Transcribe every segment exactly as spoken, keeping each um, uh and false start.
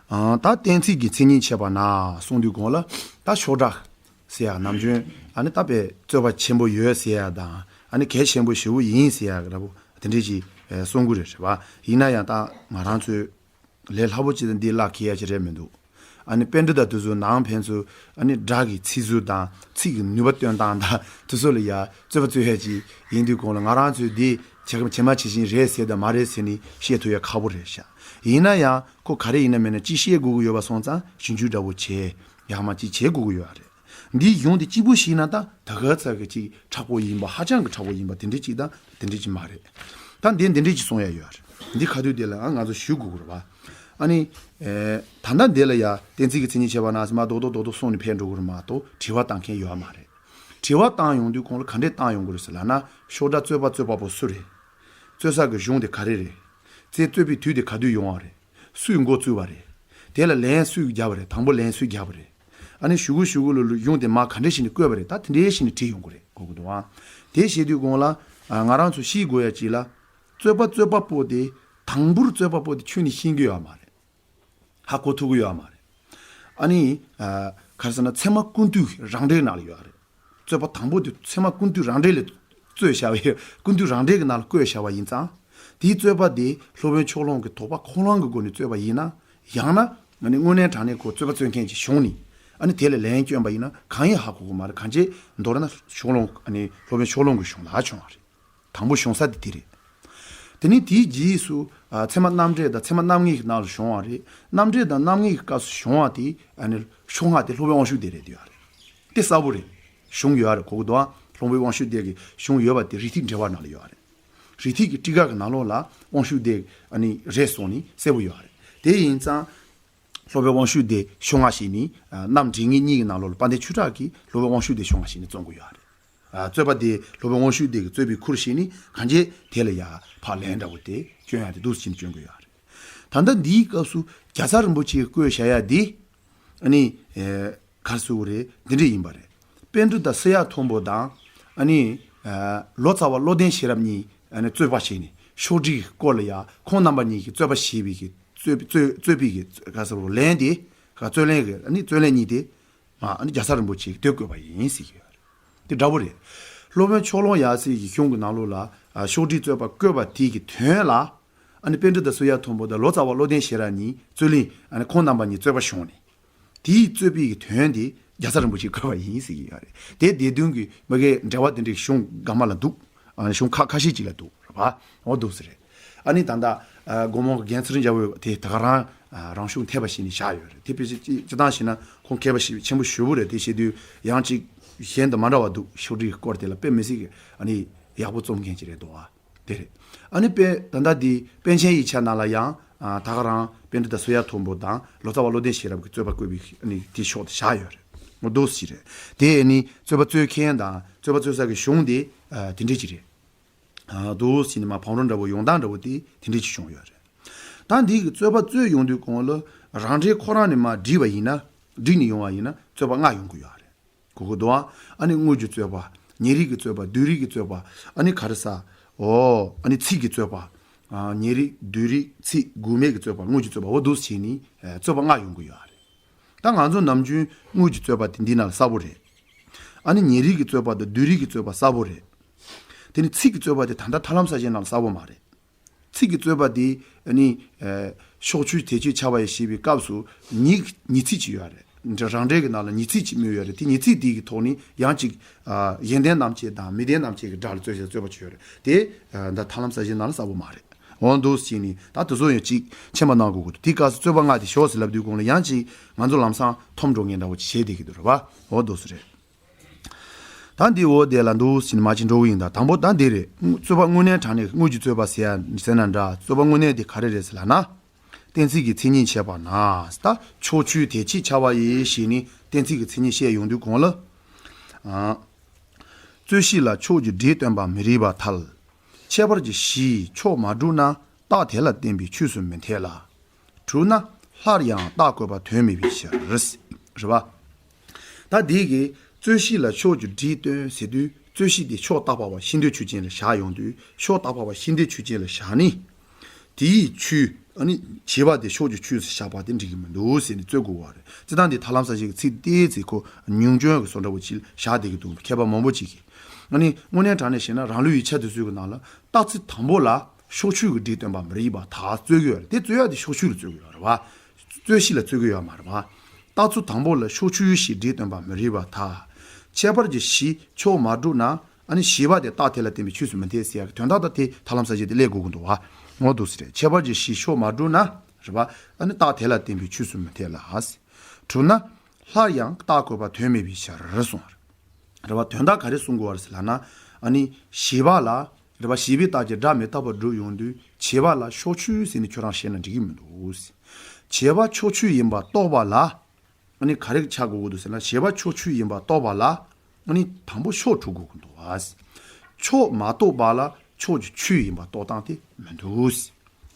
ཨ། ད་གཏན་ཚིགས་ཀྱི་མཚན་ཉིད་འཆད་པ་ན་གསུང་དུས་གོང་ལ། ད་ཤོག་སྒྲ་ཟེར་ཡག་ནམ་རྒྱུན་ཨ་ནི་ད་དཔེ་རྩོད་པ་ཆེན་པོ་ཡོད་ཟེར་ཡག་དང་། ཨ་ནི་གལ་ཆེན་པོ་ཞེ་པོ་ཡིན་ཟེར་ཡག་འདྲ་པོ་དེ་འདྲས་ཅིག་ཨེ་གསུང་གི་རེད། རེད་པ། ཡིན་ན་ཡང་ད་ང་རང་ཚོའི་ལས་སླ་པོ་ཅིག་དང་འདི་བརླག་གི་ཡ་ཅིག་རེད་མི་འདུག་ཨ་ནི་པཎྜི་ཏ་དེ་ཚོ་ནང་ཕན་ཚུན་ཨ་ནི་སྒྲ་གི་ཚིག་མཛོད་དང་ཚིག་གི་ནུས་པ་སྟོན་སྟངས་དང་དེ་ཚོ་ལ་ཡ་རྩོད་པ་རྩོད་ཡ་ཅིག་ཡིན་དུས་གོང་ལ། ང་རང་ཚོས་འདི་ཇེ་ཇེ་མ་ཇེ་བཞིན་རེད་ཟེར་དང་མ་རེད་ཟེར་ནས་བཤད་ཐུབ་ཡ་ཁག་པོ་རེད་ཤག་ཡིན་ན་ཡང་ཁོ་ག་རེ་ཡིན་ན་མིན་ན་ཅིག་བཤད་དགོས་ཀྱི་ཡོད་པ་སོང་ཙང་ཞིབ་འཇུག་འདྲ་པོ་བྱས་ཡག་མ་ཅིག་བྱེད་དགོས་ཀྱི་ཡོད་རེད། འདིའི་གཞུང་དེ་གཅིག་པུ་ཤེས་ན་ད་ད་ག་ཚ་གི་ཅིག་མཁྲེགས་པོ་ཡིན་པ། ཧ་ཅང་གི་མཁྲེགས་པོ་ཡིན་པ་དེ་འདྲ་ཅིག་དང་དེ་འདྲ་ཅིག་མ་རེད། ད་འདི་འདི་འདྲ་ཅིག་གསུང་ཡ་ཡོད་རེད། འདི་ཁ་ཐུག་དེ་ལ་ང་ཚོ་ཞུ་དགོས་ཀྱི་རེད་པ། ཨ་ནི་ཨེ་ད་ལྟ་འདི་ལ་ཡ་གཏན་ཚིགས་ཀྱི་མཚན་ཉིད་འཆད་པ་ན་ཟེར་མ་རྡོག་རྡོག་རྡོག་རྡོག་གསུངས་ནས་ཕེབས་འགྲོ་གི་རེད་མ་གཏོགས་དྲི་བ་བཏང་མཁན་ཡོད་མ་རེད། དྲི་བ་བཏང་ཡོང་དུས་གོང་ལ་ག་འདྲས་བཏང་ཡོང་གི་རེད་ཟེར་ལབ་ན། ཤོག་སྒྲ་རྩོད་པ་རྩོད་པ་པོ་སུ་རེད། རྩོད་ས་གི་གཞུང་དེ་ག་རེ་རེད། རྩོད་རྩོད་པའི་དུས་དེ་ག་དུས་ཡོང་བ་རེད། སུས་འགོ་བཙུགས་པ་རེད། དེ་ལ་ལན་སུས་བརྒྱབ་པ་རེད། དང་པོ་ལན་སུས་བརྒྱབ་པ་རེད། ཨ་ནི་གཞུག་གུ་གཞུག་གུ་ལ་གཞུང་དེ་མར་ག་འདྲས་བྱས་ནས་བཀོད་པ་རེད། ད་དེ་འདྲས་བྱས་ནས་བྲིས་ཡོང་གི་རེད། གོ་གི་འདུག་ཨ། དེ་བཤད་དུས་གོང་ལ་ཨ་ང་རང་ཚོ་ཤེས་དགོས་ཡ་ཅིག་ལ། རྩོད་པ་རྩོད་པ་པོ་དེ། དང་པོར་རྩོད་པ་པོ་དེ་ཁྱོན་ནས་ཤེས་ཀྱི་ཡོད་མ་རེད། ཧ་གོ་ཐུབ་ཀྱི་ཡོད་མ་རེད། ཨ་ནི་ཨ་ག་རེ་ཟེར་ན། ཚད་མ་ཀུན་བཏུས་རང་འགྲེལ་ནང་ལ་ཡོད་རེད། རྩོད་པ་དང་པོ་དེ་ཚད་མ་ཀུན་བཏུས་རང་འགྲེལ་ལ་རྩོད་བྱ་བའི། ཀུན་བཏུས་རང་འགྲེལ་གྱི་ནང་ལ་བཀོད་བྱ་བ་ཡིན་ཙང་། དེའི་རྩོད་པ་དེ་སློབ་དཔོན་ཕྱོགས་གླང་གི་དོགས་པ་ཁོ་རང་གི་སྒོ་ནས་རྩོད་པ་ཡིན་ན། ཡང་ན་ཨ་ནི་དངོས་གནས་དྲང་གནས་ཁོ་རྩོད་པ་རྩོད་མཁན་ཅིག་བྱུང་ནས། ཨ་ནི་དེ་ལ་ལན་བསྐྱོན་པ་ཡིན་ན་གང་ཡིན་ཧ་གོ་གི་མ་རེད། གང་ཅི་མདོར་ན་ཕྱོགས་གླང་། ཨ་ནི་སློབ་དཔོན་ཕྱོགས་གླང་གི་གཞུང་ལ་བྱུང་བ་རེད། དང་པོ་བྱུང་ས་དེ་དེ་རེད། དེ་ནས་དེའི་རྗེས་སུ་ཨ་ཚད་མ་རྣམ་འགྲེལ་དང་ཚད་མ་རྣམ་ངེས་ཀྱི་ནང་ལ་བྱུང་བ་རེད། རྣམ་འགྲེལ་དང་རྣམ་ངེས་ཀྱི་སྐབས་སུ་བྱུང་བ་དེ། ཨ་ནི་ཕྱོགས་སྔ་དེ་སློབ་དཔོན་དབང་ཕྱུག་སྡེ་རེད་འདུག་ཡ་རེད། དེ་གསལ་པོ་རེད། གཞུང་ཡོད་རེད། གོ་གི་འདུག་ཨ། སློབ་དཔོན་དབང་ཕྱུག་སྡེ་གི་གཞུང་ཡོད་པ་དེ་རིགས་ཐིགས་འགྲེལ་པ་ནང་ལ་ཡོད་རེད། རིགས་ཐིགས་ཀྱི་ཊཱི་ཀ་གི་ནང་ལོགས་ལ་དབང་ཕྱུག་སྡེ་ཨ་ནི་རེད་གསུངས་ནས་གསལ་པོ་ཡོད་རེད། དེ་ཡིན་ཙང་། སློབ་དཔོན་དབང་ཕྱུག་སྡེ་ཕྱོགས་སྔ་བྱས་ནས། ཨ་རྣམ་འགྲེལ་ངེས་གཉིས་ཀྱི་ནང་ལོགས་ལ་དཔལ་ལྡན་ཆོས་གྲགས་ཀྱིས་སློབ་དཔོན་དབང་ཕྱུག་སྡེ་ཕྱོགས་སྔ་བྱས་ནས་རྩོམ་གྱི་ཡོད་རེད། ཨ་རྩོད་པ་དེ་སློབ་དཔོན་དབང་ཕྱུག་སྡེ་གིས་རྩོད་པའི་ཁུར་བྱས་ནས་གང་ཅི་དེ་ལ་ཡ་ཕར་ལན་འདྲ་པོ་དེ་སྐྱོན་ཡ་དེ་འདུག་སེ་བྱས་ནས་སྐྱོན་གྱི་ཡོད་རེད། ད་ལྟ་འདིའི་སྐབས་སུ་རྒྱལ་ཚབ་རིན་པོ་ཆེས་བཀོད་བཞག་ཡ་དེ། ཨ་ནི་ཨེ་ག་རེ་ཟེར་དགོས་རེད། འདི་འདྲས་ཡིན་པ་རེད། པཎྜི་ཏ་སཱི་ཡ་ཐོན་པོ་དང་། ཨ་ནི་ཨ་ལོ་ཙཱ་བ་བློ་ལྡན་ཤེས་རབ་གཉིས་ཨ་ནི་རྩོད་པ་བྱས་ནས་ཕྱོགས་སྒྲིག་གི་སྐོར་ལ་ཡ་ཁོང་རྣམ་པ་གཉིས་ཀྱིས་རྩོད་པ་བྱས་པའི་གི་རྩོད་རྩོད་རྩོད་པའི་གི་ག་རེ་ཟེར་དགོས། ལན་དེ། རྩོད་ལན་གྱི་ཨ་ནི་རྩོད་ལན་གཉིས་དེ། མ་ཨ་ནི་རྒྱལ་ཚབ་རིན་པོ་ཆེས་དེ་བཀོད་པ་ཡིན་ཟེར་གྱི་ཡོད་རེད། དེ་འདྲ་པོ་རེད། སློབ་དཔོན་ཕྱོགས་གླང་ཡབ་སྲས་ཀྱི་གཞུང་གི་ནང་ལོགས་ལ་ཨ་ཕྱོགས་སྒྲིག་རྩོད་པ་བཀོད་པ་དེ་གི་དོན་ལ། ཨ་ནི་པཎྜི་ཏ་སཱི་ཡ་ཐོན་པོ་དང་ལོ་ཙཱ་བ་བློ་ལྡན་ཤེས་རབ་གཉིས་རྩོད་གླེང་། ཨ་ནི་ཁོང་རྣམ་པ་གཉིས་རྩོད་པ་བྱུང་ནས། དེའི་རྩོད་པའི་གི་དོན་དེ་རྒྱལ་ཚབ་རིན་པོ་ཆེས་བཀོད་པ་ཡིན་ཟེར་གྱི་ཡོད་རེད། དེ་སྡེ་བདུན་གྱི་མ་གི་འགྲེལ་པ་དེ་འདྲའི་གཞུང་སྒང་མ་ལ་འདུག་ཨ་ནི་གཞུང་ཁ་ཁ་ཤས་ཅིག་ལ་འདུག་རེད་པ། འོ་འདུག་སེ་རེད། ཨ་ནི་ད་ལྟ་ཨ་སྒོ་མང་གི་རྒན་ཚུལ་ཁྲིམས་རྒྱལ་པོ་དེ་ད་ག་རང་ཨ་རང་ཤུགས་འཐད་པ་བྱས་ནས་བཞག་ཡོད་རེད། དེ་དཔེ་ཅི་ཅི་སྤྱིར་བཏང་བྱས་ན་ཁོང་མཁས་པ་ཞིག་ཆེན་པོ་ཞེ་པོ་རེད། དེ་བྱེད་དུས་ཡང་ཅིག་གཞན་དང་མ་འདྲ་བ་འདུག་ཕྱོགས་སྒྲིག་གི་སྐོར་དེ་ལ་དཔེ་མི་སྲིད་ཀྱི་ཨ་ནི་ཡག་པོ་རྩོམ་མཁན་ཅིག་རེད་འདུག་ཨ། དེ་རེད། ཨ་ནི་དཔེ་ད་ལྟ་འདི་པཎ་ཆེན་ཡིག་ཆ་ནང་ལ་ཡང་ཨ་ད་ག་རང་པཎྜི་ཏ་སཱི་ཡ་ཐོན་པོ་དང་ལོ་ཙཱ་བ་བློ་ལྡན་ཤེས་རབ་ཀྱིས་རྩོད་པ་བཀོད་པའི་ཨ་ནི་དེ་ཕྱོགས་དེ་བཞག་ཡོད་རེད། འོ་འདུག་སེ་རེད། དེ་ཨ་ནི་རྩོད་པ་རྩོད་མཁན་དང་རྩོད་པ་རྩོད་ས་གི་གཞུང་དེ་ཨ་དེ་འདྲས་ཅིག་རེད། ཨ་འདུག་སེ་ནི་མ་བང་རིམ་འདྲ་པོ་ཡོང་སྟངས་འདྲ་པོ་དེ་དེ་འདྲས་ཅིག་བྱུང་ཡོད་རེད། ད་འདི་གི་རྩོད་པ་རྩོད་ཡོང་དུས་གོང་ལ་རང་འགྲེལ་ཁོ་རང་ནས་མར་བསྒྲིགས་པ་ཡིན་ན། བསྒྲིགས་ནས་ཡོང་བ་ཡིན་ན་རྩོད་པ་ལྔ་ཡོང་གི་ཡོད་རེད། གོ་གི་འདུག་ཨ། ཨ་ནི་དངོས་ཀྱི་རྩོད་པ། ཉེ་རིགས་ཀྱི་རྩོད་པ། བསྡུས་རིགས་ཀྱི་རྩོད་པ། ཨ་ནི་ག་རེ་ཟ། འོ། ཨ་ནི་ཚིག་གི་རྩོད་པ། ཨ་ཉེ་རིགས། བསྡུས་རིགས། ཚིག་དགོས་མེད་ཀྱི་རྩོད་པ། དངོས་ཀྱི་རྩོད་པ། འོ་འདུག་སེ་བྱས་ནས་ཨ་རྩོད་པ་ལྔ་ཡོང་གི་ཡོད་རེད། ད་ང་ཚོ་ནམ་རྒྱུན་དངོས་ཀྱི་རྩོད་པ་དེ་འདི་ནང་ལ་གསལ་པོ་རེད། ཨ་ནི་ཉེ་རིགས་ཀྱི་རྩོད་པ་དང་བསྡུས་རིགས་ཀྱི་རྩོད་པ་གསལ་པོ་རེད། དེ་ནི་ཚིག་གི་རྩོད་པ་དེ་ད་ལྟ་ཐར་ལམ་གསལ་བྱེད་ནང་ལ་གསལ་པོ་མ་རེད། ཚིག་གི་རྩོད་པ་དེ་ནི་ཨ་ཕྱོགས་ཆོས་དེ་ཆོས་ཁྱབ་པ་ཡི་ཞེས་པའི་སྐབས་སུ་ཉིད་ཉིད་ཚིག་ཅིག་ཡོད་རེད། རང་འགྲེལ་གྱི་ནང་ལ་ཉིད་ཚིག་ཅིག་སྨོས་ཡོད་རེད། དེ་ཉིད་ཚིག་དེ་གི་ཐོག་ནས་ཡང་ཅིག་ཨ་གཞན་ལྡན་རྣམ་བཅད་དང་མི་ལྡན་རྣམ་བཅད་ཀྱི་སྒྲ་ལ་རྩོད་བྱ་རྩོད་པ་ཅིག་ཡོད་རེད། དེ་ཨ་ད་ཐར་ལམ་གསལ་བྱེད་ནང་ལ་གསལ་པོ་མ་རེད། འོ་འདུག་སེ་བྱས་ནས་ད་དེ་ཚོ་ཡང་ཅིག་མཁྱེན་པ་གནང་དགོས་ཀྱི་འདུག་དེ་སྐབས་སུ་རྩོད་པ་ལྔ་དེ་ཞོག་ཟེར་ལབ་དུས་གོང་ལ་ཡང་ཅིག་ང་ཚོ་ལམ་སང་འཐོམ་འགྲོ་མཁན་འདྲ་པོ་ཅིག་བྱེད་བསྡད་ཀྱི་འདུག་རེད་པ། འོ་འདུག་སེ་རེད། ད་འདི་འོ་དེ་ལ་འདུག་སེ་མར་ཅིག་འགྲོ་གི་ཡིན། ད་དང་པོ་ད་འདི་རེད། རྩོད་པ་དངོས་གནས་དྲང་གནས་དངོས་ཀྱི་རྩོད་པ་ཟེར་ཡ་ཟེར་ན་འདྲ། རྩོད་པ་དངོས་གནས་དེ་ག་རེ་རེད་ཟེར་ལབ་ན། གཏན་ཚིགས་ཀྱི་མཚན་ཉིད་འཆད་པ་ན། ད་ཕྱོགས་ཆོས་དེ་ཆོས་ཁྱབ་པ་ཡི་ཞེས་ནས་གཏན་ཚིགས་ཀྱི་མཚན་ཉིད་བཤད་ཡོང་དུས་གོང་ལ། ཨ། རྩོད་གཞི་ལ་ཕྱོགས་ཀྱི་སྒྲས་སྟོན་པ་མི་རིགས་པར་ཐལ། ཁྱད་པར་གྱི་གཞིའི་ཕྱོགས་མ་གྲུབ་ན་རྟགས་དེ་ལ་བརྟེན་པའི་ཆོས་སུ་མི་འཐད་ལ། གྲུབ་ན་སླར་ཡང་རྟགས་བཀོད་པ་དོན་མེད་པའི་ཕྱིར། རེད་པ། ད་འདི་གི་རྩོད་གཞི་ལ་ཕྱོགས་ཀྱི་སྒྲས་སྟོན་ཟེར་དུས་རྩོད་གཞི་དེ་ཕྱོགས་རྟག་པ་བ་ཤེས་འདོད་ཆོས་ཅན་ལ་བཞག་ཡོང་དུས། ཕྱོགས་རྟག་པ་བ་ཤེས་འདོད་ཆོས་ཅན་ལ་བཞག་ནས། དེའི་ཆོས་ ཨ་ནི་བྱས་པ་དེ་ཕྱོགས་ཀྱི་ཆོས་སུ་བཞག་པ་དེ་འགྲིག་གི་མི་འདུག་ཟེར་ནས་རྩོད་དགོས་པ་རེད། སྤྱིར་བཏང་འདི་ཐར་ལམ་གསལ་བྱེད་ཀྱི་ཚིག་དེའི་ཚིག་ཁོ་ཉུང་སྐྱོན་གྱི་བཟོ་འདྲ་བོ་ཅིག་བཞག་བསྡད་ཀྱི་འདུག་མཁས་པ་མང་པོ་ཅིག་གིས། ཨ་ནི་དངོས་གནས་དྲང་གནས་བཤད་ན་རང་ལུགས་ཡིག་ཆ་དེ་ཚོའི་གི་ནང་ལ་རྟགས་ཚིག་དང་པོ་ལ་ཕྱོགས་ཆོས་ཀྱི་སྒྲས་སྟོན་པ་མི་རིགས་པར་ཐལ་རྩོད་ཀྱི་ཡོད་རེད། དེ་རྩོད་ཡ་དེ་ཕྱོགས་ཆོས་ལ་རྩོད་ཀྱི་ཡོད་རེད་བ། རྩོད་གཞི་ལ་རྩོད་ཀྱི་ཡོད་མ་རེད་བ། རྟགས་ཚིག་དང་པོ་ལ་ཕྱོགས་ཆོས་ཞེས་སྒྲས་སྟོན་པ་མི་རིགས་པར་ཐལ། ཁྱད་པར་གྱི་གཞི་ཕྱོགས་མ་གྲུབ་ན། ཨ་ནི་བྱས་པ་དེ་རྟགས་དེ་ལ་བརྟེན་པའི་ཆོས་སུ་མི་འཐད་ཟེར་ཡག་གི་དོན་དག་དང་དེ་ཐར་ལམ་གསལ་བྱེད་དེ་སླེབས་དགོས་ཀྱི་འདུག་བ། ངོ་འདུག་ཟེར་རེད། ཁྱད་པར་གྱི་གཞི་ཕྱོགས་མ་གྲུབ་ན། རེད་བ། ཨ་ནི་རྟགས་དེ་ལ་བརྟེན་པའི་ཆོས་སུ་མི་འཐད་ལ། གྲུབ་ན། སླར་ཡང་རྟགས་བཀོད་པ་དོན་མེད་པའི་ཕྱིར་གསུངས། རེད་བ། དོན་དག་ག་རེ་གསུང་དགོས་པ་རེད་ཟེར་ལབ་ན། ཨ་ནི་བྱས་པ་ལ། རེད་བ། བྱས་པའི་རྟགས་ཀྱིས་སྒྲ་མི་རྟག་པར་སྒྲུབ་ཡོང་དུས་བྱས་པ་ལ་ཕྱོགས་ཆོས་ཟེར་ནས་ཁྱོད་རང་བཤད་ན་འགྲིག་གི་མི་འདུག། བྱས་པ་ཕྱོགས་ཆོས་ཡིན་པར་རྟོགས་པ་ལ། ཨ་ནི་ག་རེ་ཆགས་དགོས་ཀྱི་འདུག་ཟེར་ན། བྱས་པ་ཕྱོགས་ཆོས་ཡིན་པར་རྟོགས་པ་ལ། ཨ་ནི་དང་པོ་ཕྱོགས་གྲུབ་དགོས་ཀྱི་འདུག་བ། ཕྱོགས་མ་རྟོགས་པ་ལ་ཕྱོགས་ཀྱི་ཆོས་ཡིན་པར་རྟོགས་སྟངས་དེ་མི་འདུག།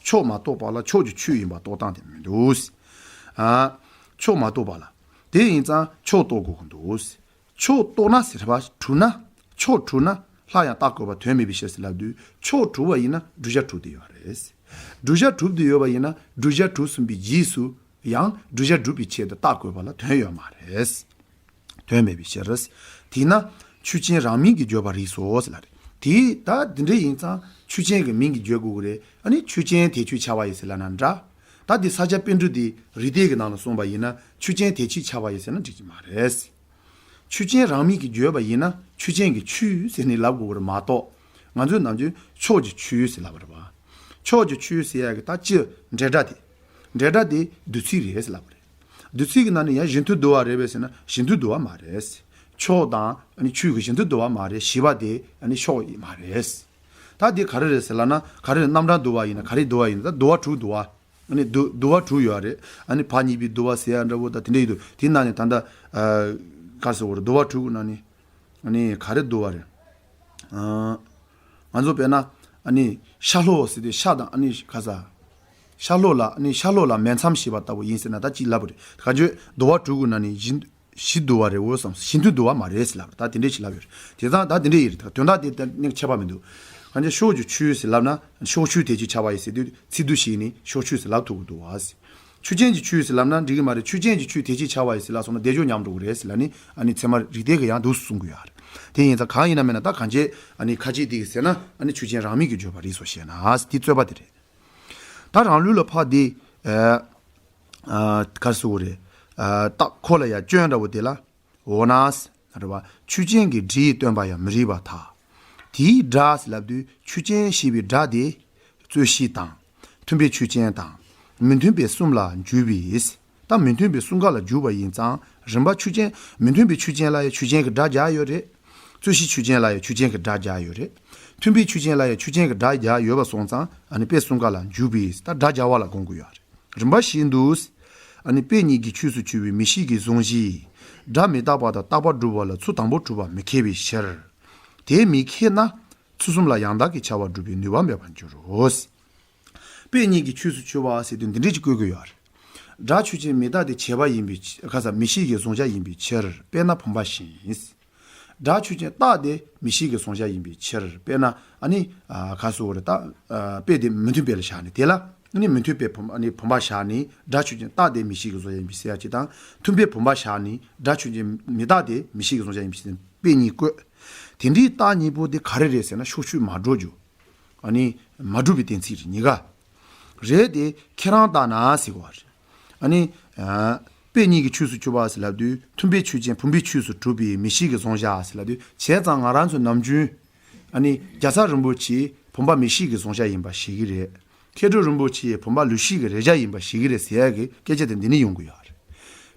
ཕྱོགས་མ་རྟོགས་པ་ལ་ཕྱོགས་ཀྱི་ཆོས་ཡིན་པར་རྟོགས་སྟངས་དེ་མི་འདུག། ཨ། ཕྱོགས་མ་རྟོགས་པ་ལ། དེ་ཡིན་ཙང་ཕྱོགས་རྟོགས་དགོས་ཀྱི་འདུག། ཕྱོགས་རྟོགས་ན་ཟེར་བ་གྲུབ་ན། ཕྱོགས་གྲུབ་ན་སླར་ཡང་རྟགས་བཀོད་པ་དོན་མེད་པའི་ཕྱིར་ཟེར་ལབ་དུས། ཕྱོགས་གྲུབ་པ་ཡིན་ན་བསྒྲུབ་བྱ་གྲུབ་བསྡད་ཡོད་རེད། བསྒྲུབ་བྱ་གྲུབ་བསྡད་ཡོད་པ་ཡིན་ན་བསྒྲུབ་བྱ་གྲུབ་ཟིན་པའི་རྗེས་སུ་ཡང་བསྒྲུབ་བྱ་སྒྲུབ་པའི་ཆེད་དུ་རྟགས་བཀོད་པ་ལ་དོན་ཡོད་མ་རེད། དོན་མེད་པའི་ཕྱིར། དེས་ན་ཆོས་ཅན་རང་མིང་གིས་བརྗོད་པར་རིགས་སོ་ཟེར་ལབ་རེད། དེ་ད་འདི་འདྲ་ཡིན་ཙང་ཆོས་ཅན་གྱི་མིང་གིས་བརྗོད་དགོས་ཀྱི་རེད། ཨ་ནི་ཆོས་ཅན་དེ་ཆོས་ཁྱབ་པ་ཡིན་ཟེར་ལབ་ན་འདྲ། ད་འདི་ས་སྐྱ་པཎ་གྲུབ་དེ་རིགས་གཏེར་གྱི་ནང་ལ་གསུངས་པ་ཡིན་ན་ཆོས་ཅན་དེ་ཆོས་ཁྱབ་པ་ཡིན་ཟེར་ན་འགྲིག་གི་མ་རེད། ཆོས་ཅན་རང་མིང་གིས་བརྗོད་པ་ཡིན་ན་ཆོས་ཅན་གྱི་ཆོས་ཟེར་ནས་ལབ་དགོས་པ་རེད་མ་གཏོགས། ང་ཚོས་ནམ་རྒྱུན་ཕྱོགས་ཀྱི་ཆོས་ཟེར་ལབ་པ་རེད་བ། ཕྱོགས་ཀྱི་ཆོས་ཟེར་ཡག་གི་ད་ཅི་འབྲེལ་སྒྲ་དེ། འབྲེལ་སྒྲ་དེ་བསྡུས་ཚིག་རེད་ཟེར་ལབ་པ་རེད། བསྡུས་ཚིག་གི་ནང་ནས་ཡང་གཞི་མཐུན་བསྡུ་བ་རེད་པས་ཟེར་ན་གཞི་མཐུན་བསྡུ་བ་མ་རེད། ཕྱོགས་དང་ཨ་ནི་ཆོས་ཀྱི་གཞི་མཐུན་བསྡུ་བ་མ་རེད། བྱས་པ་དེ་ཨ་ནི་ཕྱོགས་མ་རེད། ད་དེ་ག་རེ་རེད་ཟེར་ལབ་ན། ག་རེ་རེད། རྣམ་གྲངས་བསྡུ་བ་ཡིན་ན། ག་རེ་བསྡུ་བ་ཡིན་ན། ད་བསྡུ་བ་དྲུག་བསྡུ་བ། ཨ་ནི་བསྡུ་བསྡུ་བ་དྲུག་ཡོད་རེད། ཨ་ནི་བ་གཉིས་པའི་བསྡུ་བ་ཟེར་ཡ་འདྲ་བོ་དང་དེ་འདྲ་ཡོད་དོ། དེའི་ནང་ནས་ད་ལྟ་ཨ་ག་རེ་ཟེར་དགོས་རེད། བསྡུ་བ་དྲུག་གི་ནང་ནས་ཨ་ནི་ག་རེ་བསྡུ་བ་རེད། ཨ་ང་ཚོ་དཔེར་ན་ཨ་ནི་ཤ་ལྷོ་ཟེར་དུས་ཤ་དང་ཨ་ནི་ག་ས། ཤ་ལྷོ་ལ་ཨ་ནི་ཤ་ལྷོ་ལ་མེ་མཚམས་ཞེས་པ་ལྟ་བུ་ཡིན་ཟེར་ན་ད་ཅིག་ལབ་པ་རེད། ག་ཚོད་བསྡུ་བ་དྲུག་གི་ནང་ནས་གཞི་གཞི་བསྡུ་བ་རེད་འོ་བསམ། གཞི་མཐུན་བསྡུ་བ་མ་རེད་ཟེར་ལབ་པ་རེད། ད་དེ་འདྲས་ཞིག་ལབ་ཡོད་རེད། དེ་ཙང་ད་དེ་འདྲས་ཡིན་རེད། ད་དོན་དག་དེ་ད་ནི་ཁྱད་པར་མི་འདུག། གང་ཅི་ཕྱོགས་ཀྱི་ཆོས་ཟེར་ལབ་ན་ཕྱོགས་ཆོས་དེ་ཅིག་ཁྱབ་པ་ཡིན་ཟེར་དུས་ཚིག་བསྡུ་བྱས་ནས་ཕྱོགས་ཆོས་ཟེར་ལབ་ཐུབ་ཀྱི་འདུག་བ། ཆོས་ཅན་གྱི་ཆོས་ཟེར་ལབ་ན་འགྲིག་གི་མ་རེད། ཆོས་ཅན་གྱི་ཆོས་དེ་ཅིག་ཁྱབ་པ་ཡིན་ཟེར་ལབ་སོང་ན་བཟླས་བརྗོད་ཉམས་འགྲོ་གི་རེད་ཟེར་ལབ་ནས་ཨ་ནི་ཚད་མ་རིགས་གཏེར་གྱི་ཡང་འདུག་གསུང་གི་ཡོད་རེད། དེ་ཡིན་ཙང་གང་ཡིན་ན་མིན་ན་ད་གང་ཅི་ཨ་ནི་ཁ་ཅིག་དེ་གི་ཟེར་ན་ཨ་ནི་ཆོས་ཅན་རང་མིང་གིས་བརྗོད་པར་རིགས་སོ་ཞེ་ན་དེ་རྩོད་པ་དེ་རེད། ད་རང་ལུགས་ལ་ཕར་དེ་ཨ་ཨ་ག་རེ་ཟེར་དགོས་རེད། ཨ་ད་ཁོ་ལ་ཡ་སྐྱོན་འདྲ་བོ་དེ་ལ། འོ་ན། རེད་བ། ཆོས་ཅན་གྱི་སྒྲས་སྟོན་པ་ཡང་མི་རིགས་པར་ཐལ། དེའི་སྒྲ་ཟེར་ལབ་དུས་ཆོས་ཅན་ཞེས་པའི་སྒྲ་དེ། རྩོད་གཞི་དང་། མཐུན་དཔེ་ཆོས་ཅན་དང་། མི་མཐུན་དཔེ་གསུམ་ལ་འཇུག་པས། ད་མི་མཐུན་དཔེ་གསུམ་ཀ་ལ་འཇུག་པ་ཡིན་ཙང་རིམ་པ་ཆོས་ཅན། མི་མཐུན་དཔེ་ཆོས་ཅན་ལ་ཡང་ཆོས་ཅན་གྱི་སྒྲ་སྦྱར་ཡོད་རེད། རྩོད་གཞི་ཆོས་ཅན་ལ་ཡང་ཆོས་ཅན་གྱི་སྒྲ་སྦྱར་ཡོད་རེད། མཐུན་དཔེ་ཆོས་ཅན་ལ་ཡང་ཆོས་ཅན་གྱི་སྒྲ་སྦྱར་ཡོད་པ་སོང་ཙང་ཨ་ནི་དཔེ་གསུམ་ཀ་ལ་འཇུག་པས། ད་སྒྲ་སྦྱར་བ་ལ་དགོངས་ཀྱི་ཡོད་རེད། རིམ་པ་བཞིན་དུ། ཨ་ནི་དཔེ་གཉིས་ཀྱི་ཆོས་སུ་གྱུར་པའི་མིག་ཤེས་ཀྱི་གཟུང་གཞི། སྒྲ་མི་རྟག་པ་དང་རྟག་པར་སྒྲུབ་པ་ལ་ཚུལ་དང་པོ་གྲུབ་པ་མི་ཁེགས་པའི་ཕྱིར། དེ་མི་ཁེགས་ན། ཚུལ་གསུམ་ལ་ཡང་དག་གི་ཁྱབ་པ་སྒྲུབ་པའི་ནུས་པ་མེད་པར་འགྱུར་རོ། དཔེ་གཉིས་ཀྱི་ཆོས་སུ་གྱུར་པ་ཟེར་དུས་འདི་འདྲས་ཅིག་བཀོད་ཀྱི་ཡོད་རེད། སྒྲ་ཆོས་ཅན། མི་རྟག་དེ་བྱས་པ་ཡིན་པའི་ཕྱི། ག་ས། མིག་ཤེས་ཀྱི་གཟུང་བྱ་ཡིན་པའི་ཕྱིར། དཔེར་ན་བུམ་པ་བཞིན། སྒྲ་ཆོས་ཅན། རྟག་དེ་མིག་ཤེས་ཀྱི་གཟུང་བྱ་ཡིན་པའི་ཕྱིར། དཔེར་ན་ཨ་ནི་ཨ་ག་ཟེར་དགོས་རེད། ད་ཨ་དཔེ་དེ་མི་མཐུན་དཔེ་ལ་བཞག་ནས་དེ་ལ་ཨ་ནི་མི་མཐུན་དཔེ་བུམ། ཨ་ནི་བུམ་པ་བཞག་ནས་སྒྲ་ཆོས་ཅན། རྟག་དེ་མིག་ཤེས་ཀྱི་གཟུང་བྱ་ཡིན་པའི་ཟེར་ཡ་གཅིག་དང་། མཐུན་དཔེ་བུམ་པ་བཞག་ནས་སྒྲ་ཆོས་ཅན། མི་རྟག་དེ་མིག་ཤེས་ཀྱི་གཟུང་བྱ་ཡིན་པའི་ཕྱིར། དཔེ་གཉིས་བཀོད། དེ་འདྲའི་རྟགས་གཉིས་པོ་དེ་ག་རེ་རེད་ཟེར་ན་ཕྱོགས་ཆོས་མ་གྲུབ་རྒྱུ། ཨ་ནི་མ་གྲུབ་པའི་གཏན་ཚིགས་རེད་གཉིས་ཀ། རེད་དེ་ཁྱེད་རང་ལྟར་ན་ཟེར་བ་རེད། ཨ་ནི་ཨ་དཔེ་གཉིས་ཀྱི་ཆོས་སུ་གྱུར་པ་ཟེར་ལབ་དུས་མཐུན་དཔེ་ཆོས་ཅན། བུམ་པའི་ཆོས་སུ་གྲུབ་པའི་མིག་ཤེས་ཀྱི་གཟུང་བྱ་ཟེར་ལབ་དུས་བྱས་ཙང་ང་རང་ཚོ་ནམ་རྒྱུན་ཨ་ནི་རྒྱལ་ཚབ་རིན་པོ་ཆེ་བུམ་པ་མིག་ཤེས་ཀྱི་གཟུང་བྱ་ཡིན་པ་ཞིག་གི་རེད། མཁས་གྲུབ་རིན་པོ་ཆེ་བུམ་པ་ལུས་ཤེས་ཀྱི་རེག་བྱ་ཡིན་པ་ཞིག་གི་རེད་ཟེར་ཡ་གི་སྐད་ཆ་དེ་འདི་ནས་ཡོང་གི་ཡོད་རེད།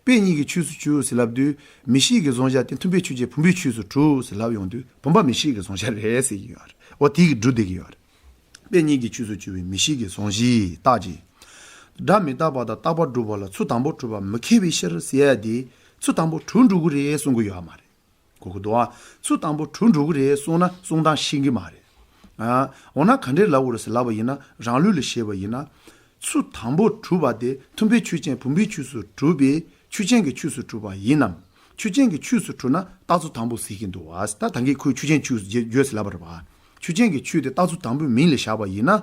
དཔེ་གཉིས་ཀྱི་ཆོས་སུ་གྱུར་ཟེར་ལབ་དུས་མིག་ཤེས་ཀྱི་གཟུང་བྱ་དེ་མཐུན་དཔེ་ཆོས་ཅན། བུམ་པའི་ཆོས་སུ་གྲུབ་ཟེར་ལབ་ཡོང་དུས་བུམ་པ་མིག་ཤེས་ཀྱི་གཟུང་བྱ་རེད་ཟེར་གྱི་ཡོད་རེད། འོ་དེ་གི་སྒྲུབ་བསྡད་ཀྱི་ཡོད་རེད། དཔེ་གཉིས་ཀྱི་ཆོས་སུ་གྱུར་པའི་མིག་ཤེས་ཀྱི་གཟུང་བཞིའི་རྟགས་ཀྱིས། སྒྲ་མི་རྟག་པ་དང་རྟག་པར་སྒྲུབ་པ་ལ་ཚུལ་དང་པོ་གྲུབ་པ་མི་ཁེགས་པའི་ཕྱིར་ཟེར་ཡ་དེ་ཚུལ་དང་པོ་གྲུབ་འགྲོ་གི་རེད་གསུང་གི་ཡོད་མ་རེད། གོ་གི་འདུག་ཨ། ཚུལ་དང་པོ་གྲུབ་འགྲོ་གི་རེད་གསུང་ན་གསུང་སྟངས་ཤེས་ཀྱི་མ་རེད། ཨ། འོ་ན་ག་འདྲས་ལབ་དགོས་རེད་ཟེར་ལབ་པ་ཡིན་ན་རང་ལུགས་ལ་བཤད་པ་ཡིན་ན། ཚུལ་དང་པོ་གྲུབ་པ་དེ་མཐུན་དཔེ་ཆོས་ཅན། བུམ་པའི་ཆོས་སུ་གྲུབ་པའི་ཆོས་ཅན་གྱི་ཆོས་སུ་གྲུབ་པ་ཡིན་ནམ། ཆོས་ཅན་གྱི་ཆོས་སུ་གྲུབ་ན་རྟགས་ཚུལ་དང་པོ་ཟེར་གྱི་འདུག་བ། ད་ད་གིན་ཁོས་ཆོས་ཅན་ཆོས་སུ་བརྗོད་ཟེར་ལབ་པ་རེད་བ། ཆོས་ཅན་གྱི་ཆོས་དེ་རྟགས་ཚུལ་དང་པོའི་མིང་ལ་བཞག་པ་ཡིན་ན།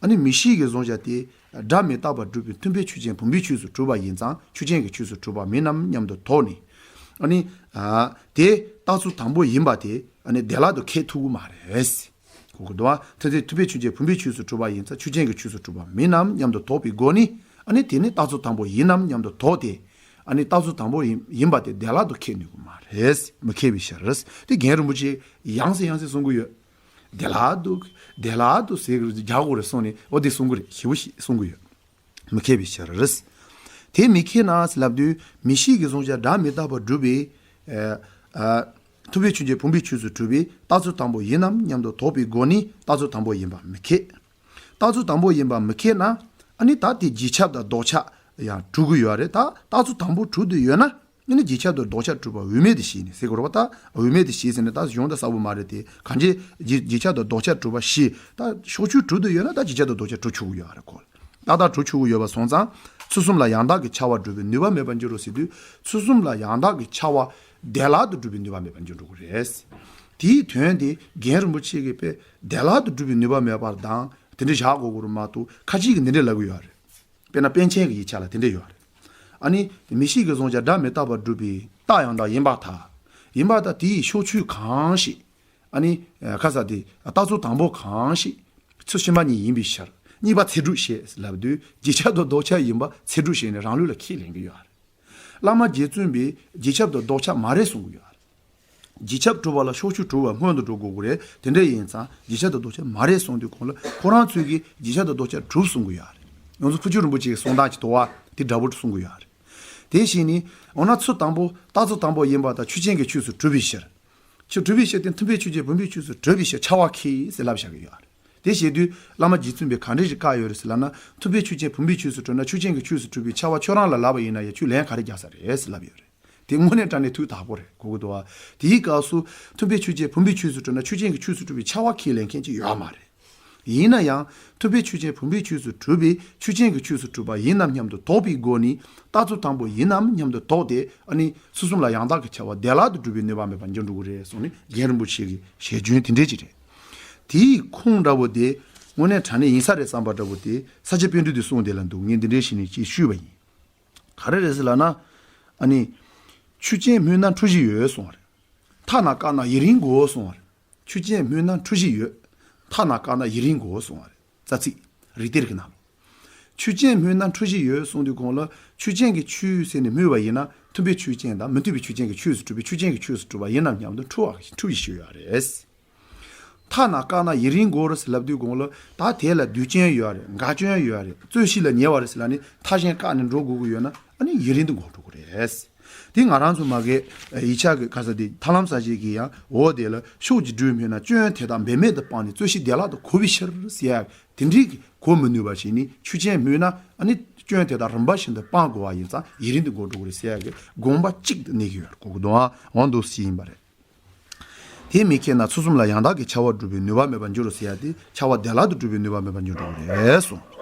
ཨ་ནི་མིག་ཤེས་ཀྱིས་བཟུང་བྱ་དེ་སྒྲ་མི་རྟག་པར་སྒྲུབ་པའི་མཐུན་དཔེ་ཆོས་ཅན་བུམ་པའི་ཆོས་སུ་གྲུབ་པ་ཡིན་ཙང་ཆོས་ཅན་གྱི་ཆོས་སུ་གྲུབ་པ་མིན་ནམ་སྙམ་དུ་དོགས་ནས། ཨ་ནི་ཨ་དེ་རྟགས་ཚུལ་དང་པོ་ཡིན་པ་དེ་ཨ་ནི་བདེ་བླག་ཏུ་ཁེགས་ཐུབ་ཀྱི་མ་རེད། གོ་གི་འདུག་བ། མཐུན་དཔེ་མཐུན་དཔེ་ཆོས་ཅན་བུམ་པའི་ཆོས་སུ་གྲུབ་པ་ཡིན་ཙང་ཆོས་ཅན་གྱི་ཆོས་སུ་གྲུབ་པ་མིན་ནམ་སྙམ་དུ་དོགས་པའི་སྒོ་ནས། ཨ་ནི་དེ་ནི་རྟགས་ཚུལ་དང་པོ་ཡིན་ནམ་སྙམ་དུ་དོགས་ཏེ། ཨ་ནི་རྟགས་ཚུལ་དང་པོ་ཡིན་ཡིན་པ་དེ་བདེ་བླག་ཏུ་ཁེགས་ནུས་ཀྱི་མ་རེད། མི་ཁེགས་པའི་ཕྱིར། དེ་རྒན་རིན་པོ་ཆེས་ཡང་སེ་ཡང་སེ་གསུང་གི་ཡོད། བདེ་བླག་ཏུ་བདེ་བླག་ཏུ་ཟེར་རྒྱག་དགོས་རེད་གསུངས་ནས་འོ་དེ་གསུང་གི་རེད། ཞེ་པོ་ཞིག་གསུང་གི་ཡོད། མི་ཁེགས་པའི་ཕྱིར། དེ་མི་ཁེགས་ན་ཟེར་ལབ་དུས་མིག་ཤེས་ཀྱིས་བཟུང་བྱ་སྒྲ་མི་རྟག་པར་སྒྲུབ་པའི་ཨ་ཨ་མཐུན་དཔེ་ཆོས་ཅན་བུམ་པའི་ཆོས་སུ་གྲུབ་པའི་རྟགས་ཚུལ་དང་པོ་ཡིན་ནམ་སྙམ་དུ་དོགས་པའི་སྒོ་ནས་རྟགས་ཚུལ་དང་པོ་ཡིན་པ་མི་ཁེགས། རྟགས་ཚུལ་དང་པོ་ཡིན་པ་མི་ཁེགས་ན། ཨ་ནི་ད་དེ་རྗེས་ཁྱབ་དང་ལྡོག་ཁྱབ་ཡང་གྲུབ་ཀྱི་ཡོད་རེད། ད་རྟགས་ཚུལ་དང་པོ་གྲུབ་བསྡད་ཡོད་ན། ཨ་ནི་རྗེས་ཁྱབ་དང་ལྡོག་ཁྱབ་གྲུབ་པ་དབུ་མེད་དུ་བཞེད་ནས་ཟེར་དགོས་རེད་པ། ད་དབུ་མེད་དུ་བཞེད་ཟེར་ནས་ད་གཞུང་ད་གསལ་པོ་མ་རེད་དེ། གང་ཅི་རྗེས་རྗེས་ཁྱབ་དང་ལྡོག་ཁྱབ་གྲུབ་པ་བཞེད། ད་ཕྱོགས་ཆོས་གྲུབ་བསྡད་ཡོད་ན་ད་རྗེས་ཁྱབ་དང་ལྡོག་ཁྱབ་གྲུབ་ཆོག་གི་ཡོད་རེད་གོ། ཏག་ཏག་གྲུབ་ཆོག་གི་ཡོད་པ་སོང་ཙང་ཚུལ་གསུམ་ལ་ཡང་དག་གི་ཁྱབ་པ་སྒྲུབ་པའི་ནུས་པ་མེད་པར་འགྱུར་རོ་ཟེར་དུས་ཚུལ་གསུམ་ལ་ཡང་དག་གི་ཁྱབ་པ་བདེ་བླག་ཏུ་སྒྲུབ་པའི་ནུས་པ་མེད་པར་འགྱུར་འགྲོ་གི་རེད། དེའི་དོན་དེ་རྒན་རིན་པོ་ཆེ་གིས་དཔེ་བདེ་བླག་ཏུ་སྒྲུབ་པའི་ནུས་པ་མེད་པར་དང་དེ་འདྲ་བཞག་དགོས་དགོས་རེད་མ་གཏོགས། ཁ་ཅིག་གིས་འདི་འདྲ་ལབ་གི་ཡོད་རེད། དཔེར་ན་པཎ་ཆེན་གྱི་ཡིག་ཆ་ལ་དེ་འདྲ་ཡོད་རེད། ཨ་ནི་མིག་ཤེས་ཀྱིས་བཟུང་བྱ་སྒྲ་མི་རྟག་པར་སྒྲུབ་པའི་རྟགས་ཡང་དག་ཡིན་པར་ཐལ། ཡིན་པར་ཐལ། དེ་ཡི་ཕྱོགས་ཆོས་གང་ཞིག་ཨ་ནི་ཁ་ས་དེ་རྟགས་ཚུལ་དང་པོ་གང་ཞིག་ཚུལ་ཕྱི་མ་ཉིད་ཡིན་པའི་ཕྱིར། གཉིས་པ་ཚད་གྲུབ་བཤད་ལབ་དུས་རྗེས་ཁྱབ་དང་ལྡོག་ཁྱབ་ཡིན་པ་ཚད་གྲུབ་བཤད་ནས་རང་ལུགས་ལ་ཁས་ལེན་གྱི་ཡོད་རེད། བླ་མ་རྗེ་བཙུན་པས་རྗེས་ཁྱབ་དང་ལྡོག་ཁྱབ་མ་རེད་གསུང་གི་ཡོད་རེད། རྗེས་ཁྱབ་གྲུབ་པ་ལ་ཕྱོགས་ཆོས་གྲུབ་པ་སྔོན་དུ་འགྲོ་དགོས་ཀྱི་རེད། དེ་འདྲ་ཡིན་ཙང་རྗེས་ཁྱབ་དང་ལྡོག་ཁྱབ་མ་རེད་གསུངས་དུས་གོང་ལ་ཁོ་རང་ཚོས་ཀྱིས་རྗེས་ཁྱབ་དང་ལྡོག་ཁྱབ་གྲུབ་གསུང་གི་ཡོད་རེད། ང་ཚོ་ཕུ་ཆུ་རིན་པོ་ཆེའི་གསུང་སྟངས་ཀྱི་དོ་བ་དེ་འདྲ་པོ་གསུང་གི་ཡོད་རེད། དེ་བཞིན་ནི་འོ་ན་ཚུལ་དང་པོ་རྟགས་ཚུལ་དང་པོ་ཡིན་པ་དང་ཆོས་ཅན་གྱི་ཆོས་སུ་གྲུབ་པའི་ཕྱིར། ཆོས་གྲུབ་པའི་ཕྱིར་དེ་མཐུན་དཔེ་ཆོས་ཅན་བུམ་པའི་ཆོས་སུ་གྲུབ་པའི་ཕྱིར་ཁྱབ་པ་ཁེགས་ཟེར་ལབ་བཞག་གི་ཡོད་རེད། དེ་བྱེད་དུས་བླ་མ་རྗེ་བཙུན་པས་ག་འདྲ་ཞིག་བཀག་ཡོད་རེད་ཟེར་ལབ་ན། མཐུན་དཔེ་ཆོས་ཅན་བུམ་པའི་ཆོས་སུ་གྲུབ་ན་ཆོས་ཅན་གྱི་ཆོས་སུ་གྲུབ་པའི་ཁྱབ་པ་ཁྱོད་རང་ལ་ལབ་པ་ཡིན་ན་ཡང་ཁྱོད་ལན་ག་རེ་རྒྱག་ས་རེད་ཟེར་ལབ་ཡོད་རེད། དེ་དངོས་གནས་དྲང་གནས་ཐུགས་དག་པོ་རེད་གོ་གི་འདུག་བ། དེའི་སྐབས་སུ་མཐུན་དཔེ་ཆོས་ཅན་བུམ་པའི་ཆོས་སུ་གྲུབ་ན་ཆོས་ཅན་གྱི་ཆོས་སུ་གྲུབ་པའི་ཁྱབ་པ་ཁས་ལེན་མཁན་ཅིག་ཡོད་མ་རེད། ཡིན་ན་ཡང་མཐུན་དཔེ་ཆོས་ཅན་བུམ་པའི་ཆོས་སུ་གྲུབ་པས་ཆོས་ཅན་གྱི་ཆོས་སུ་གྲུབ་པ་ཡིན་ནམ་སྙམ་དུ་དོགས་པའི་སྒོ་ནས་རྟགས་ཚུལ་དང་པོ་ཡིན་ནམ་སྙམ་དུ་དོགས་ཏེ། ཨ་ནི་ཚུལ་གསུམ་ལ་ཡང་དག་གི་ཁྱབ་པ་བདེ་བླག་ཏུ་སྒྲུབ་པའི་ནུས་པ་མེད་པར་འགྱུར་འགྲོ་གི་རེད་གསུངས་ནས་རྒན་རིན་པོ་ཆེ་གི་ཞལ་རྒྱུན་དེ་འདྲས་ཅིག་རེད། དེའི་ཁུངས་འདྲ་བོ་དེ་དངོས་གནས་དྲང་གནས་ཡིན་ས་རེད་བསམ་པ་འདྲ་བོ་དེ་ས་སྐྱ་པཎ་གྲུབ་དེ་གསུངས་དེ་ལ་འདུག་ངས་འདི་འདྲས་ཞིག་ནས་ཅིག་ཞུས་པ་ཡིན། ག་རེ་རེད་ཟེར་ལབ་ན། ཨ་ནི། ཆོས་ཅན་སྨོས་ན་འཁྲུལ་གཞི་ཡོད་གསུངས་པ་རེད། ཐ་ན་བཀག་ན་ཡུན་རིང་དགོས་གསུངས་པ་རེད། ཆོས་ཅན་སྨོས་ན་འཁྲུལ་གཞི་ཡོད། ཐ་ན་བཀག་ན་ཡུན་རིང་དགོས་གསུངས་པ་རེད། རྩ་ཚིག་རིགས་གཏེར་གྱི་ནང་། ཆོས་ཅན་སྨོས་ན་འཁྲུལ་གཞི་ཡོད་གསུངས་དུས་གོང་ལ་ཆོས་ཅན་གྱི་ཆོས་ཟེར་ནས་སྨོས་པ་ཡིན་ན་མཐུན་དཔེ་ཆོས་ཅན་དང་མི་མཐུན་དཔེ་ཆོས་ཅན་གྱི་ཆོས་སུ་གྲུབ་པའི་ཆོས་ཅན་གྱི་ཆོས་སུ་གྲུབ་པ་ཡིན་ནམ་སྙམ་དུ་འཁྲུལ་བ་འཁྲུལ་གཞི་ཞིག་ཡོད་རེད། ཐ་ན་བཀག་ན་ཡུན་རིང་དགོས་རེད་ཟེར་ལབ་དུས་གོང་ལ་ད་དེ་ལ་དུས་ཅན་ཡོད་རེད། འགག་ཅན་ཡོད་རེད། རྩོད་གཞི་ལ་ཉེ་བ་རེད་ཟེར་ལབ་ནས་མཐའ་གཞན་བཀག་ནས་འགྲོ་དགོས་ཀྱི་ཡོད་ན་ཨ་ནི་ཡུན་རིང་དུ་འགོར་འགྲོ་གི་རེད། དེ་ང་རང་ཚོ་མ་གི་ཡིག་ཆ་གི་ག་ས་དེ་ཐར་ལམ་གསལ་བྱེད་ཀྱི་ཡང་འོག་དེ་ལ་ཕྱོགས་ཀྱི་སྒྲུབ་སྨོས་ན་སྐྱོན་དེ་དག་འབད་མེད་དུ་སྤངས་ནས་རྩོད་གཞི་བདེ་བླག་ཏུ་གོ་བའི་ཕྱིར་ཟེར་ཡ་དེ་འདྲའི་གོ་མི་ནུས་པ་ཞིག་ནི་ཆོས་ཅན་སྨོས་ན་ཨ་ནི་སྐྱོན་དེ་དག་རིམ་པ་བཞིན་དུ་སྤང་དགོས་པ་ཡིན་ཙང་ཡུན་རིང་དུ་འགོར་འགྲོ་གི་རེད་ཟེར་ཡ་གི་དགོངས་པ་གཅིག་ཏུ་གནས་ཀྱི་ཡོད་རེད་གོ་གི་འདུག་ཨ། འོ་འདུག་སེ་ཡིན་པ་རེད། དེ་མི་ཁེགས་ན་ཚུལ་གསུམ་ལ་ཡང་དག་གི་ཁྱབ་པ་སྒྲུབ་པའི་ནུས་པ་མེད་པར་འགྱུར་རོ་ཟེར་ཡ་དེ་ཁྱབ་པ་བདེ་བླག་ཏུ་སྒྲུབ་པའི་ནུས་པ་མེད་པར་འགྱུར་འགྲོ་གི་རེད་གསུངས།